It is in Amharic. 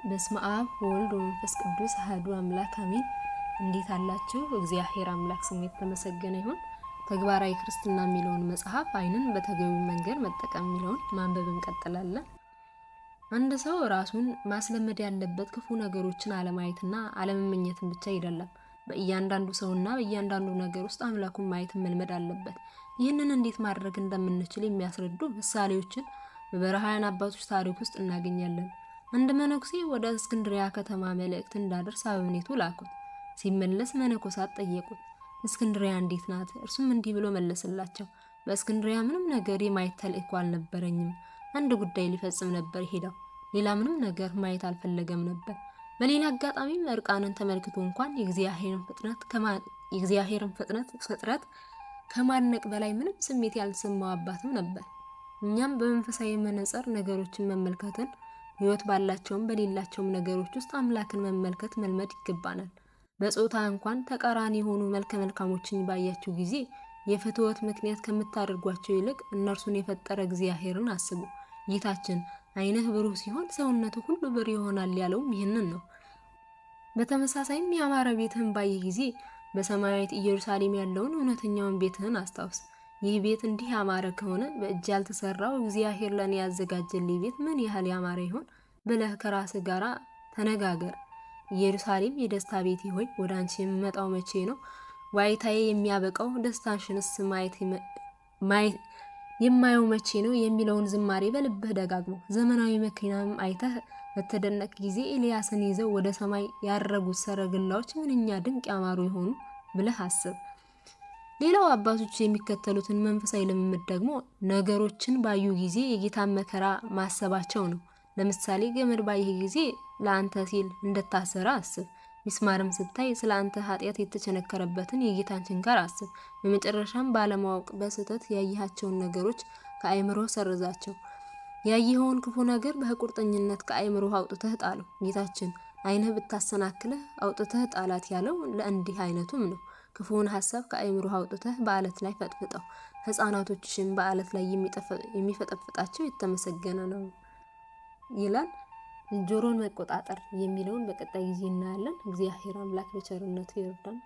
በስመ አብ ወወልድ ወመንፈስ ቅዱስ አሐዱ አምላክ አሜን። እንዴት አላችሁ? እግዚአብሔር አምላክ ስሙ የተመሰገነ ይሁን። ተግባራዊ ክርስትና የሚለውን መጽሐፍ ዓይንን በተገቢው መንገድ መጠቀም የሚለውን ማንበብ እንቀጥላለን። አንድ ሰው ራሱን ማስለመድ ያለበት ክፉ ነገሮችን አለማየትና አለመመኘትን ብቻ አይደለም። በእያንዳንዱ ሰውና በእያንዳንዱ ነገር ውስጥ አምላኩን ማየትን መልመድ አለበት። ይህንን እንዴት ማድረግ እንደምንችል የሚያስረዱ ምሳሌዎችን በበረሃውያን አባቶች ታሪክ ውስጥ እናገኛለን። አንድ መነኩሴ ወደ እስክንድሪያ ከተማ መልእክት እንዳደርስ አበምኔቱ ላኩት። ሲመለስ መነኮሳት ጠየቁት፣ እስክንድሪያ እንዴት ናት? እርሱም እንዲህ ብሎ መለሰላቸው፣ በእስክንድሪያ ምንም ነገር የማየት ተልእኮ አልነበረኝም። አንድ ጉዳይ ሊፈጽም ነበር ሄደው፣ ሌላ ምንም ነገር ማየት አልፈለገም ነበር። በሌላ አጋጣሚም እርቃንን ተመልክቶ እንኳን የእግዚአብሔርን ፍጥነት ፍጥረት ከማድነቅ በላይ ምንም ስሜት ያልተሰማው አባትም ነበር። እኛም በመንፈሳዊ መነጽር ነገሮችን መመልከትን ሕይወት ባላቸውም በሌላቸውም ነገሮች ውስጥ አምላክን መመልከት መልመድ ይገባናል። በጾታ እንኳን ተቃራኒ የሆኑ መልከ መልካሞችን ባያችሁ ጊዜ የፍትወት ምክንያት ከምታደርጓቸው ይልቅ እነርሱን የፈጠረ እግዚአብሔርን አስቡ። ጌታችን ዓይንህ ብሩህ ሲሆን ሰውነቱ ሁሉ ብሩህ ይሆናል ያለውም ይህንን ነው። በተመሳሳይም ያማረ ቤትህን ባየህ ጊዜ በሰማያዊት ኢየሩሳሌም ያለውን እውነተኛውን ቤትህን አስታውስ። ይህ ቤት እንዲህ ያማረ ከሆነ በእጅ ያልተሰራው እግዚአብሔር ለእኔ ያዘጋጀልኝ ቤት ምን ያህል ያማረ ይሆን ብለህ ከራስህ ጋር ተነጋገር። ኢየሩሳሌም የደስታ ቤቴ ሆይ፣ ወደ አንቺ የምመጣው መቼ ነው? ዋይታዬ የሚያበቃው ደስታሽንስ ማየት የማየው መቼ ነው የሚለውን ዝማሬ በልብህ ደጋግሞ። ዘመናዊ መኪናም አይተህ በተደነቅ ጊዜ ኤልያስን ይዘው ወደ ሰማይ ያረጉት ሰረገላዎች ምንኛ ድንቅ ያማሩ የሆኑ ብለህ አስብ። ሌላው አባቶች የሚከተሉትን መንፈሳዊ ልምምድ ደግሞ ነገሮችን ባዩ ጊዜ የጌታን መከራ ማሰባቸው ነው። ለምሳሌ ገመድ ባየህ ጊዜ ለአንተ ሲል እንደታሰረ አስብ። ሚስማርም ስታይ ስለ አንተ ኃጢአት የተቸነከረበትን የጌታን ችንካር አስብ። በመጨረሻም ባለማወቅ በስህተት ያየሃቸውን ነገሮች ከአእምሮ ሰርዛቸው። ያየኸውን ክፉ ነገር በቁርጠኝነት ከአእምሮ አውጥተህ ጣለው። ጌታችን ዓይንህ ብታሰናክልህ አውጥተህ ጣላት ያለው ለእንዲህ አይነቱም ነው። ክፉውን ሀሳብ ከአእምሮ አውጥተህ በአለት ላይ ፈጥፍጠው። ሕፃናቶችሽን በአለት ላይ የሚፈጠፍጣቸው የተመሰገነ ነው ይላል። ጆሮን መቆጣጠር የሚለውን በቀጣይ ጊዜ እናያለን። እግዚአብሔር አምላክ በቸርነቱ ይርዳን።